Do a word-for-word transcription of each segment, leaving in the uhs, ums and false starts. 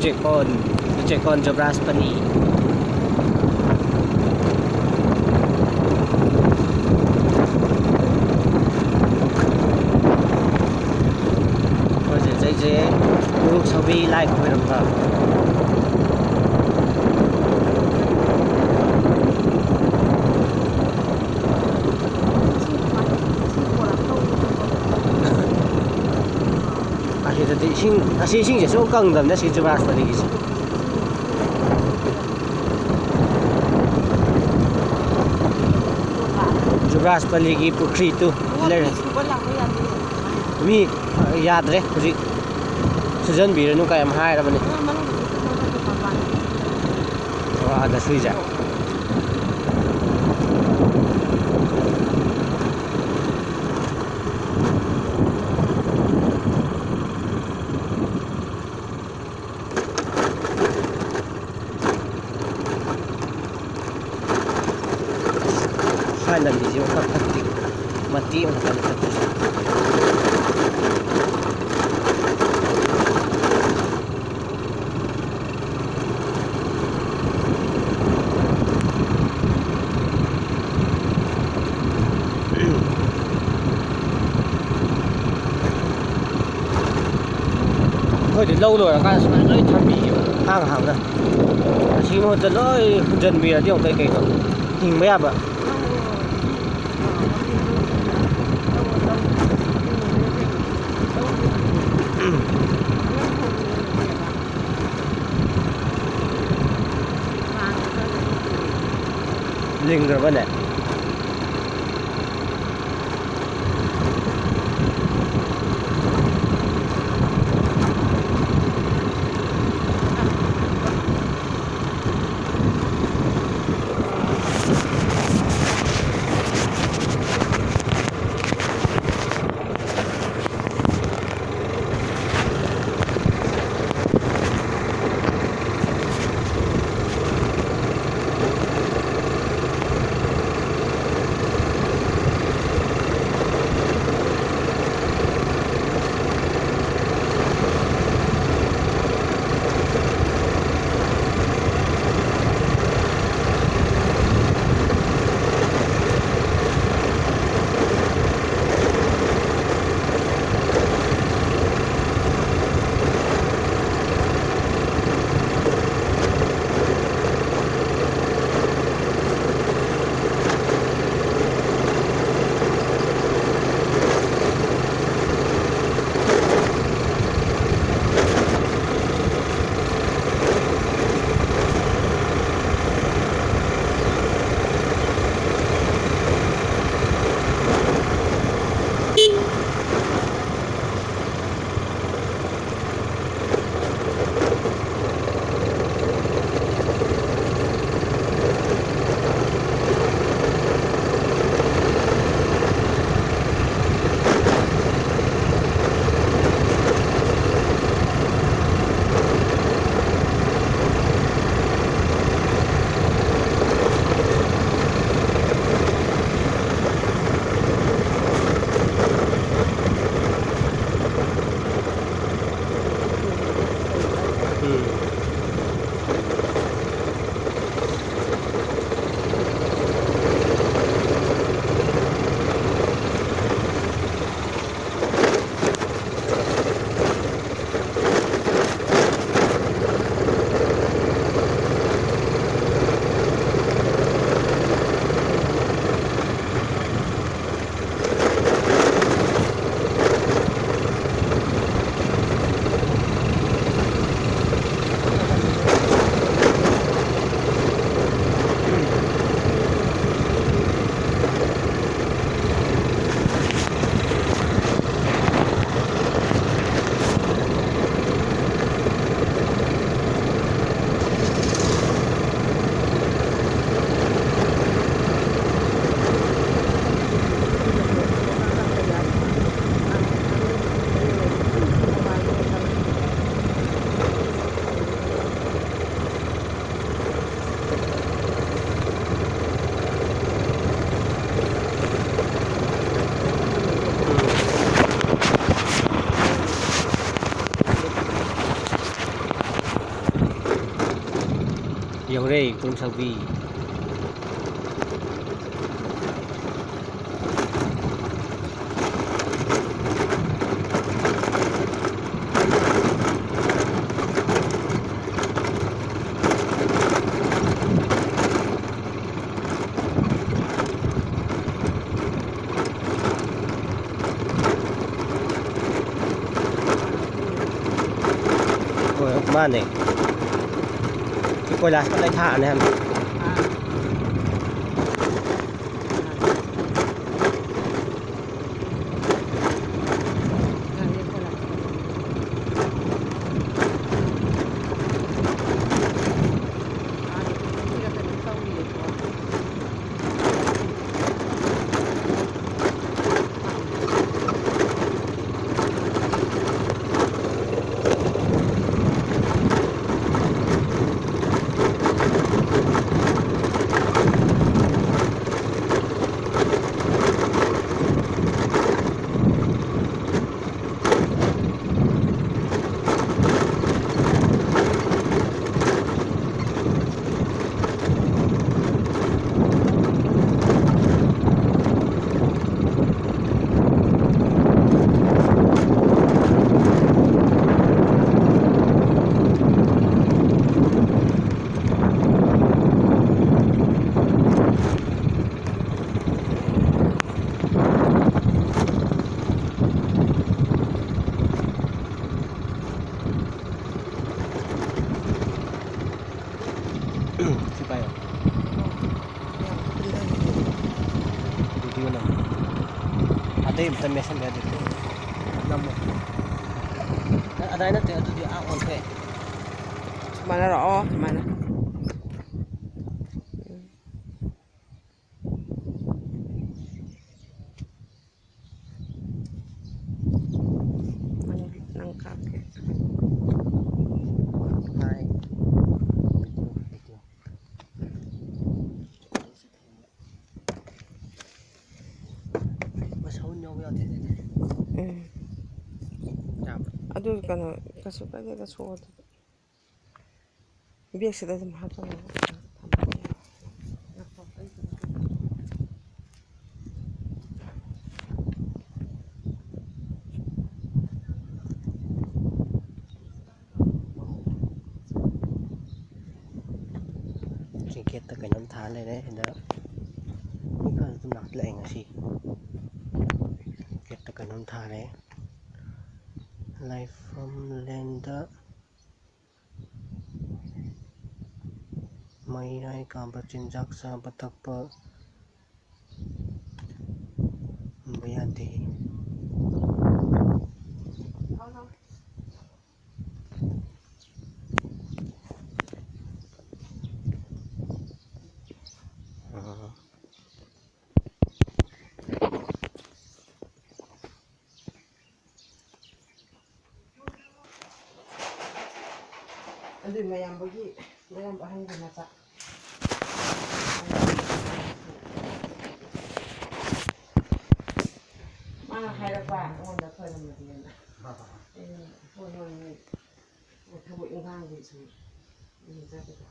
ꯆꯦꯛꯀꯣꯟ, ꯆꯦꯛꯀꯣꯟ ꯖꯣꯕ꯭ꯔꯥꯁ ꯄꯅꯤ꯫ ꯑꯩꯈꯣꯏ ꯆꯦꯆꯦꯁꯦ ꯎꯔꯨꯛ ꯁꯧꯕꯤ ꯂꯥꯏ ꯈꯣꯏꯔꯝꯕ꯫ ꯑꯁꯤꯗꯗꯤ ꯏꯁꯤꯡ, ꯑꯁꯤ ꯏꯁꯤꯡꯁꯦ ꯁꯨꯝ ꯀꯪꯗꯕꯅꯦ, ꯑꯁꯤ ꯖꯨꯕ꯭ꯔꯥꯖꯄꯂꯤꯒꯤꯁꯦ꯫ ꯖꯨꯕ꯭ꯔꯥꯖꯄꯂꯤꯒꯤ ꯄꯨꯈ꯭ꯔꯤ ꯇꯨ ꯂꯩꯔꯦ꯫ ꯃꯤ ꯌꯥꯗ꯭ꯔꯦ ꯍꯧꯖꯤꯛ, ꯁꯨꯖꯟꯕꯤꯔꯅꯨ ꯀꯥꯏ ꯌꯥꯝ ꯍꯥꯏꯔꯕꯅꯦ꯫ ꯑꯣ, ꯑꯥꯗ ꯁꯨꯏꯁꯦ꯫ ꯁ꯭ꯋꯥꯏ ꯂꯝꯕꯤꯁꯤꯃ ꯈꯔ ꯐꯠꯇꯦ꯫ ꯃꯇꯦꯛ ꯑꯃꯈꯛꯇꯅꯤ ꯐꯠꯇ꯭ꯔꯤꯁꯦ꯫ ꯑꯩꯈꯣꯏꯗꯤ ꯂꯧ ꯂꯣꯏꯔꯀꯥꯟꯗ ꯁꯨꯃꯥꯏꯅ ꯂꯣꯏ ꯊꯝꯕꯤꯌꯦꯕ, ꯍꯥꯡ ꯍꯥꯡꯅ꯫ ꯑꯁꯤꯒꯤ ꯃꯍꯨꯠꯇ ꯂꯣꯏ ꯍꯨꯟꯖꯟꯕꯤꯔꯗꯤ ꯑꯃꯨꯛ ꯀꯩ ꯀꯩꯅꯣ ꯍꯤꯡꯕ ꯌꯥꯕ꯫ ꯂꯤꯡꯈ꯭ꯔꯕꯅꯦ꯫ ꯌꯧꯔꯦ ꯏꯄꯨꯡ ꯁꯛꯕꯤ꯫ ꯍꯣꯏ, ꯃꯥꯅꯦ꯫ ꯁꯤ ꯀꯣꯏꯂꯥꯁꯀ ꯂꯣꯏ ꯊꯥꯔꯅꯤ ꯍꯥꯏꯕꯅꯤ꯫ ꯁꯤ ꯄꯥꯏꯌꯣ꯫ ꯚꯤꯗꯤꯑꯣ ꯅꯝꯃꯣ꯫ ꯑꯇꯩ ꯑꯝꯇ ꯃꯦꯠꯁꯟꯕ ꯌꯥꯗꯦ꯫ ꯅꯝꯃꯣ꯫ ꯑ-, ꯑꯗꯥꯏ ꯅꯠꯇꯦ, ꯑꯗꯨꯗꯤ ꯑꯥ ꯑꯣꯟꯊꯣꯛꯑꯦ꯫ ꯁꯨꯃꯥꯏꯅ ꯂꯥꯛꯑꯣ, ꯁꯨꯃꯥꯏꯅ꯫ ꯎꯝ꯫ ꯅꯪ, ꯅꯪ ꯀꯥꯞꯀꯦ꯫ ꯍꯥꯏ꯫ ꯃꯁꯥ ꯍꯨꯟ ꯌꯥꯎꯕ ꯌꯥꯗꯦ꯫ ꯎꯝ꯫ ꯌꯥꯕ꯭ꯔꯥ? ꯑꯗꯨ ꯀꯩꯅꯣ, ꯀꯩꯁꯨ ꯀꯥꯏꯗꯦꯗ, ꯁꯣꯛꯑꯗꯤ꯫ ꯕꯦꯛꯁꯤꯗ ꯑꯗꯨꯝ ꯍꯥꯞꯆꯜꯂꯒ ꯊꯝꯃꯒꯦ꯫ ꯁꯤ ꯒꯦꯠꯇ ꯀꯩꯅꯣꯝ ꯊꯥ ꯂꯩꯔꯦ꯫ ꯁꯤꯗ ꯃꯤ ꯈꯔꯁꯨ ꯑꯗꯨꯝ ꯂꯥꯛꯇꯤ ꯂꯥꯛꯑꯦ ꯉꯁꯤ꯫ ꯒꯦꯠꯇ ꯀꯩꯅꯣꯝ ꯊꯥꯔꯦ꯫ ꯂꯥꯏꯐꯝ ꯂꯦꯟꯗ ꯃꯩꯔꯥꯏ ꯀꯥꯕ, ꯆꯤꯟꯖꯥꯛ ꯆꯥꯕ ꯊꯛꯄ ꯍꯪꯕ ꯌꯥꯗꯦ꯫ ꯑꯥ꯫ ꯑꯗꯨꯏ ꯃꯌꯥꯝꯕꯒꯤ, ꯃꯌꯥꯝꯕ ꯑꯍꯟꯒꯤ ꯃꯆꯥ꯫ ꯃꯥꯅ ꯍꯥꯏꯔꯛꯄ ꯑꯩꯉꯣꯟꯗ ꯈꯣꯏꯔꯝꯃꯗꯤꯅ꯫ ꯑꯩꯅ ꯍꯣꯏ, ꯍꯣꯏ, ꯍꯣꯏ꯫ ꯊꯕꯛ ꯏꯪꯈꯥꯡꯒꯤ ꯁꯨꯝ ꯆꯠꯄꯗꯣ꯫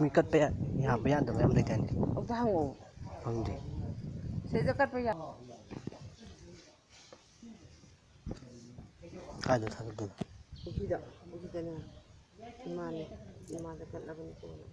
ꯃꯤ ꯀꯠꯄ ꯌꯥ-, ꯌꯥꯕ ꯌꯥꯗꯕ ꯌꯥꯝ ꯂꯩꯗꯥꯏꯅꯦ? ꯑꯝꯇ ꯍꯪꯉꯛꯑꯣ꯫ ꯈꯪꯗꯦ꯫ ꯁꯤꯗ ꯀꯠꯄ ꯌꯥ- ꯀꯥꯏꯗ ꯊꯥꯒꯠꯇꯣꯏꯅꯣ? ꯄꯨꯈ꯭ꯔꯤꯗ, ꯄꯨꯈ꯭ꯔꯤꯗꯅꯦ꯫ ꯏꯃꯥꯅꯦ, ꯏꯃꯥꯗ ꯀꯠꯂꯕꯅꯤ ꯀꯣꯟꯅ꯫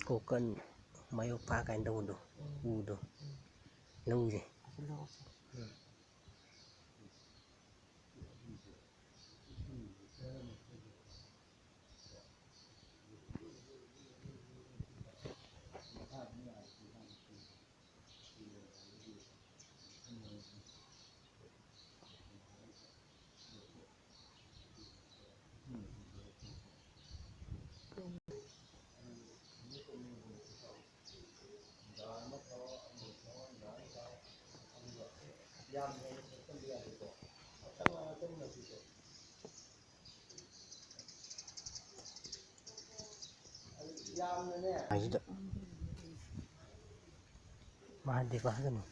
ꯀꯣꯀꯟ ꯃꯌꯣꯛꯐꯥ ꯀꯥꯏꯅ ꯇꯧꯕꯗꯣ, ꯎꯗꯣ ꯂꯧꯁꯦ꯫ ꯍꯥꯏꯁꯤꯗ ꯃꯍꯥꯗꯦꯕ ꯍꯥꯏꯒꯅꯨ꯫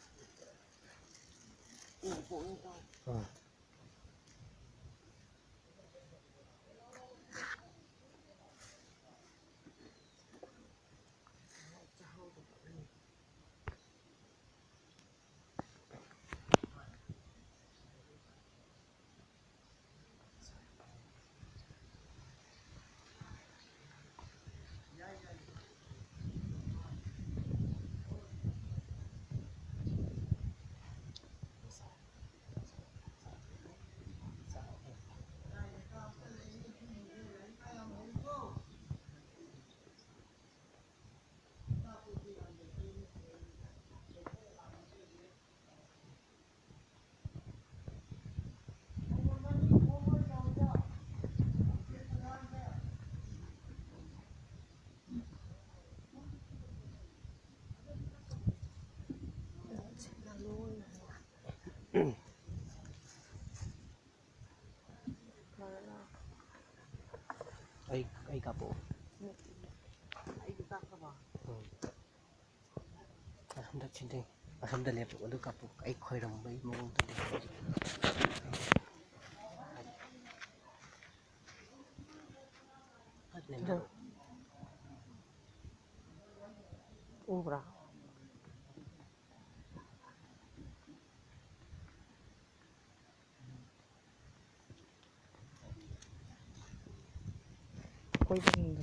ꯎꯝ꯫ ꯑꯩ, ꯑꯩ ꯀꯥꯞꯄꯛꯑꯣ꯫ ꯎꯝ꯫ ꯑꯁꯣꯝꯗ ꯁꯤꯗꯤ, ꯑꯁꯣꯝꯗ ꯂꯦꯞꯄꯨ, ꯑꯗꯨ ꯀꯥꯞꯄꯨ꯫ ꯑꯩ ꯈꯣꯏꯔꯝꯕꯩ ꯃꯑꯣꯡꯗ ꯂꯦꯞꯄꯨ꯫ ꯐꯠ ꯂꯦꯞꯄꯨ꯫ ꯎꯕ꯭ꯔꯥ? ꯀꯣꯏꯕꯁꯤꯡꯗꯣ꯫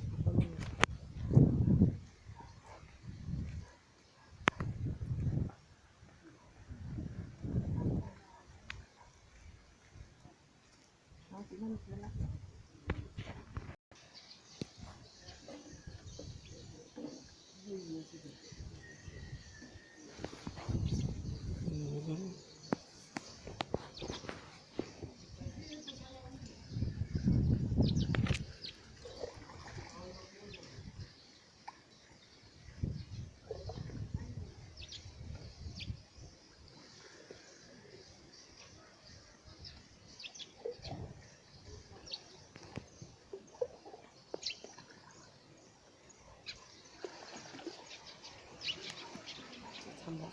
ꯊꯝꯃꯣ꯫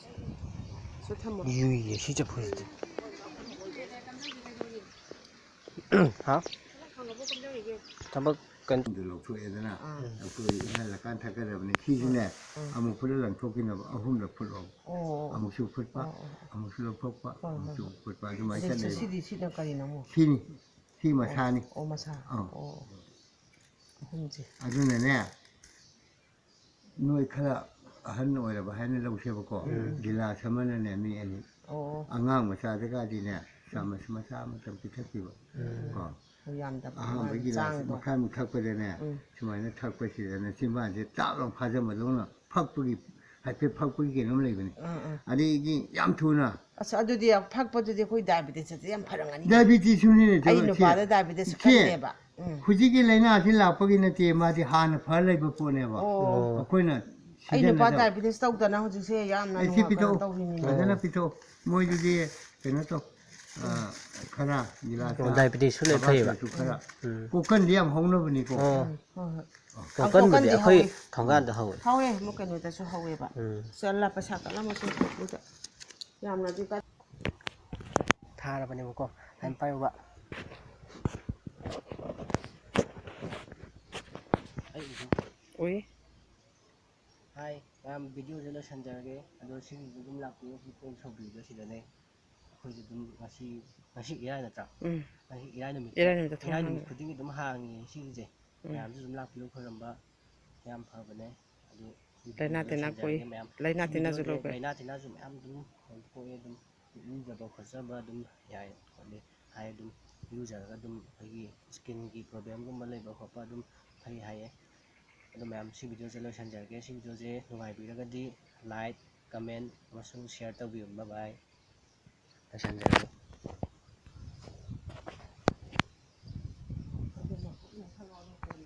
ꯁꯤ ꯊꯝꯃꯣ꯫ ꯌꯨꯏꯌꯦ ꯁꯤ ꯆꯐꯨꯁꯤꯗꯤ꯫ ꯍꯥ? ꯊꯕꯛ ꯀꯩꯅꯣ ꯑꯗꯨ ꯂꯧꯊꯣꯛꯑꯦꯗꯅ, ꯑꯥ꯫ ꯂꯧꯊꯣꯛꯑꯦ, ꯏꯪꯍꯜꯂꯀꯥꯟ ꯊꯛꯀꯗꯕꯅꯤ꯫ ꯁꯤꯁꯤꯅꯦ, ꯑꯥ꯫ ꯑꯃꯨꯛ ꯐꯨꯠꯂ ꯂꯪꯊꯣꯛꯈꯤꯅꯕ, ꯑꯍꯨꯝꯂꯛ ꯐꯨꯠꯂꯣ꯫ ꯑꯣ꯫ ꯑꯃꯨꯛꯁꯨ ꯐꯨꯠꯄ, ꯑꯣ, ꯑꯣ, ꯑꯣ꯫ ꯑꯃꯨꯛꯁꯨ ꯂꯧꯊꯣꯛꯄ, ꯍꯣꯏ, ꯍꯣꯏ, ꯑꯃꯨꯛꯁꯨ ꯍꯣꯏ꯫ ꯐꯨꯠꯄ, ꯑꯗꯨꯃꯥꯏꯅ ꯑꯗꯩ ꯆꯠꯅꯩꯕ꯫ ꯁꯤꯗꯤ, ꯁꯤꯅ ꯀꯔꯤꯅꯣ ꯑꯃꯨꯛ? ꯁꯤꯅꯤ, ꯁꯤ ꯑꯣ, ꯃꯁꯥꯅꯤ꯫ ꯑꯣ, ꯃꯁꯥ꯫ ꯑꯥ꯫ ꯑꯣ, ꯑꯣ꯫ ꯑꯍꯨꯝꯁꯦ꯫ ꯑꯗꯨꯅꯅꯦ, ꯅꯣꯏ ꯈꯔ ꯑꯍꯟ ꯑꯣꯏꯔꯕ ꯍꯥꯏꯅ ꯂꯧꯁꯦꯕꯀꯣ꯫ ꯎꯝ꯫ ꯒꯤꯂꯥꯁ ꯑꯃꯅꯅꯦ ꯃꯤ ꯑꯅꯤ꯫ ꯑꯣ꯫ ꯑꯉꯥꯡ ꯃꯆꯥꯗꯒꯗꯤꯅꯦ, ꯆꯥꯃꯁ ꯃꯆꯥ ꯑꯃꯇꯪ ꯄꯤꯊꯛꯄꯤꯕ꯫ ꯎꯝ꯫ ꯀꯣ꯫ ꯑꯣ, ꯌꯥꯝꯗꯕ ꯑꯍꯥꯟꯕ ꯃꯥꯒꯤ ꯒꯤꯂꯥꯁ ꯆꯥꯡꯗꯣ꯫ ꯃꯈꯥꯏꯃꯨꯛ ꯊꯛꯄꯗꯅꯦ, ꯎꯝ꯫ ꯁꯨꯃꯥꯏꯅ ꯊꯛꯄꯁꯤꯗꯅꯦ ꯆꯤꯟꯕꯥꯟꯁꯦ ꯇꯥꯞ ꯂꯥꯎ ꯐꯥꯖꯕꯗꯧꯅ ꯐꯛꯄꯒꯤ, ꯍꯥꯏꯐꯦꯠ ꯐꯛꯄꯒꯤ ꯀꯩꯅꯣꯝ ꯂꯩꯕꯅꯤ꯫ ꯎꯝ, ꯎꯝ꯫ ꯑꯗꯒꯤ ꯌꯥꯝ ꯊꯨꯅ ꯑꯁ, ꯑꯗꯨꯗꯤ ꯌꯥꯝ ꯐꯛꯄꯗꯨꯗꯤ ꯑꯩꯈꯣꯏ ꯗꯥꯏꯕꯤꯇꯤꯁꯇꯗꯤ ꯌꯥꯝ ꯐꯔꯝꯒꯅꯤ꯫ ꯗꯥꯏꯕꯤꯇꯤꯁ ꯁꯨꯅꯤꯅꯦ ꯑꯩ ꯇꯧꯔꯤꯁꯦ꯫ ꯅꯨꯄꯥꯗ ꯗꯥꯏꯕꯤꯇꯤꯁ ꯏꯆꯦ, ꯀꯜꯂꯦꯕ꯫ ꯎꯝ꯫ ꯍꯧꯖꯤꯛꯀꯤ ꯂꯥꯏꯅꯥꯁꯤ ꯂꯥꯛꯄꯒꯤ ꯅꯠꯇꯦ, ꯃꯥꯗꯤ ꯍꯥꯟꯅ ꯐꯔ ꯂꯩꯕ ꯄꯣꯠꯅꯦꯕ꯫ ꯑꯣ꯫ ꯑꯩꯈꯣꯏꯅ ꯑꯩ ꯅꯨꯄꯥ ꯁꯤꯖꯤꯟꯅꯗꯕ꯫ ꯗꯥꯏꯕꯤꯇꯤꯁ ꯇꯧꯗꯅ ꯍꯧꯖꯤꯛꯁꯦ ꯌꯥꯝꯅ ꯑꯩ ꯁꯤ ꯅꯨꯡꯉꯥꯏ-, ꯀꯩꯅꯣ ꯄꯤꯊꯣꯛꯑꯣ꯫ ꯇꯧꯔꯤꯅꯤꯅꯦ꯫ ꯐꯖꯅ ꯑꯣ꯫ ꯄꯤꯊꯣꯛꯑꯣ꯫ ꯃꯣꯏꯗꯨꯗꯤ ꯀꯩꯅꯣ ꯇꯧ, ꯑ, ꯈꯔ ꯒꯤꯂꯥꯁꯇ ꯑꯣ, ꯗꯥꯏꯕꯤꯇꯤꯁꯁꯨ ꯂꯣꯏ ꯐꯩꯌꯦꯕ꯫ ꯊꯕꯥꯛꯇꯁꯨ ꯈꯔ꯫ ꯎꯝ꯫ ꯀꯣꯀꯟꯗꯤ ꯌꯥꯝ ꯍꯧꯅꯕꯅꯤꯀꯣ꯫ ꯑꯣ꯫ ꯎꯝ꯫ ꯍꯣꯏ, ꯍꯣꯏ꯫ ꯑ, ꯀꯣꯀꯟꯕꯨꯗꯤ ꯀꯣꯀꯟꯗꯤ ꯑꯩꯈꯣꯏ ꯍꯧꯋꯤ꯫ ꯊꯣꯡꯒꯥꯟꯗ ꯍꯧꯋꯦ꯫ ꯍꯧꯋꯦ, ꯑꯃꯨꯛ ꯀꯩꯅꯣꯗꯁꯨ ꯍꯧꯋꯦꯕ꯫ ꯎꯝ꯫ ꯆꯠꯂ ꯄꯩꯁꯥ ꯀꯠꯂꯝꯃꯁꯨ ꯄꯨꯄꯨꯗ꯫ ꯌꯥꯝꯅꯗꯤ ꯀꯠ- ꯊꯥꯔꯕꯅꯦꯕꯀꯣ꯫ ꯑꯗꯨꯝ ꯄꯥꯏꯌꯨꯕ꯫ ꯑꯩ ꯎꯏ꯫ ꯍꯥꯏ, ꯃꯌꯥꯝ ꯚꯤꯗꯤꯑꯣꯁꯦ ꯂꯣꯏꯁꯟꯖꯔꯒꯦ꯫ ꯑꯗꯣ ꯁꯤꯒꯤꯁꯨ ꯑꯗꯨꯝ ꯂꯥꯛꯄꯤꯌꯨ, ꯁꯤ ꯄꯣꯠ ꯁꯧꯕꯤꯗꯣ ꯁꯤꯗꯅꯦ꯫ ꯑꯩꯈꯣꯏꯁꯨ ꯑꯗꯨꯝ ꯉꯁꯤ, ꯉꯁꯤ ꯏꯔꯥꯏ ꯅꯠꯇ꯭ꯔꯥ? ꯎꯝ꯫ ꯉꯁꯤ ꯏꯔꯥꯏ ꯅꯨꯃꯤꯠ, ꯏꯔꯥꯏ ꯅꯨꯃꯤꯠꯇ ꯊꯣꯡ ꯏꯔꯥꯏ ꯅꯨꯃꯤꯠ ꯍꯥꯡꯉꯦ꯫ ꯈꯨꯗꯤꯡꯒꯤ ꯑꯗꯨꯝ ꯍꯥꯡꯉꯦ ꯁꯤꯒꯤꯁꯦ꯫ ꯎꯝ꯫ ꯃꯌꯥꯝꯁꯨ ꯑꯗꯨꯝ ꯂꯥꯛꯄꯤꯌꯨ ꯈꯣꯏꯔꯝꯕ, ꯌꯥꯝ ꯐꯕꯅꯦ꯫ ꯑꯗꯨ ꯂꯥꯏꯅꯥ ꯇꯤꯟꯅ ꯀꯣꯛꯏ꯫ ꯃꯌꯥꯝ ꯂꯥꯏꯅꯥ ꯇꯤꯟꯅꯁꯨ ꯚꯤꯗꯤꯑꯣꯁꯦ ꯂꯧꯕ ꯌꯥꯏ꯫ ꯂꯥꯏꯅꯥ ꯇꯤꯟꯅꯁꯨ ꯃꯌꯥꯝ ꯑꯗꯨꯝ ꯀꯣꯛꯑꯦ꯫ ꯑꯗꯨꯝ ꯏꯔꯨꯖꯕ ꯈꯣꯠꯆꯕ ꯑꯗꯨꯝ ꯌꯥꯏ ꯈꯣꯠꯂꯤ ꯍꯥꯏ꯫ ꯑꯗꯨꯝ ꯏꯔꯨꯖꯔꯒ ꯑꯗꯨꯝ ꯑꯩꯈꯣꯏꯒꯤ ꯁ꯭ꯀꯤꯟꯒꯤ ꯄ꯭ꯔꯣꯕ꯭ꯂꯦꯝꯒꯨꯝꯕ ꯂꯩꯕ ꯈꯣꯠꯄ ꯑꯗꯨꯝ ꯐꯩ ꯍꯥꯏꯌꯦ꯫ ꯑꯗꯣ ꯃꯌꯥꯝ, ꯁꯤ ꯚꯤꯗꯤꯑꯣꯁꯦ ꯂꯣꯏꯁꯤꯟꯖꯔꯒꯦ꯫ ꯁꯤ ꯚꯤꯗꯤꯑꯣꯁꯦ ꯅꯨꯡꯉꯥꯏꯕꯤꯔꯒꯗꯤ like, comment ꯑꯃꯁꯨꯡ share ꯇꯧꯕꯤꯌꯨ꯫ Bye bye꯫ ꯂꯣꯏꯁꯤꯟꯖꯔꯒꯦ꯫